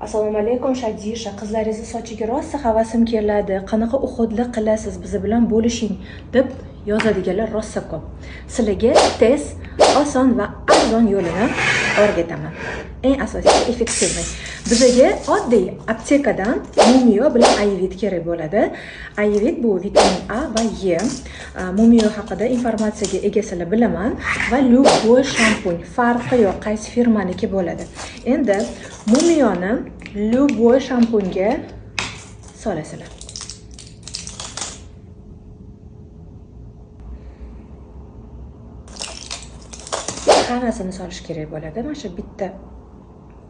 Assalomu alaykum, Shadisha. Qizlaringizni sochiga rosa havasim keladi. Qanaqa уход lar qilasiz, biz bilan bo'lishing deb yozadiganlar rosa ko'p. Sizlarga tez, oson va arzon yo'lini o'rgataman. Eng asosiysi эффективный. Bizga oddiy aptekadan Mumiyo bilan Ayvit kerak bo'ladi. Ayvit bu vitamin A va E. Mumiyo haqida informatsiyaga egasizlar bilaman va любой shampun, farqi yo'q qaysi firmaniki bo'ladi. Endi Mumiyoni любой shampunga solasizlar. Hammasini solish kerak bo'ladi. Mana shu bitta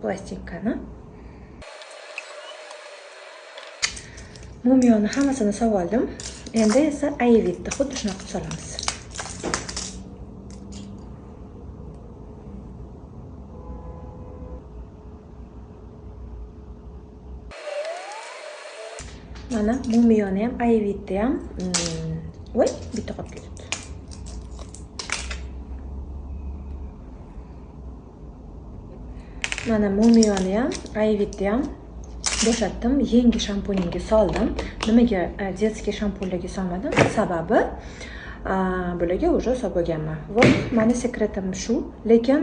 plastinkani. Mumiyoni hammasini solib oldim. Endi esa Ayvitni xuddi shunaqa qilib solamiz. Mana Mumiyoni ham, Ayvitni ham, voy, bitta qolib ketdi. Mana Mumiyoni ham, Ayvitni ham bo'shatdim, yangi shampunimga soldim. Nimaga детский shampunlarga solmadim? Sababi bularga уже solib bo'lganman. Вот mani sekretim shu, lekin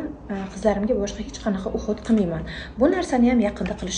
qizlarimga boshqa hech qanaqa уход qilmayman. Bu narsani ham yaqinda qilish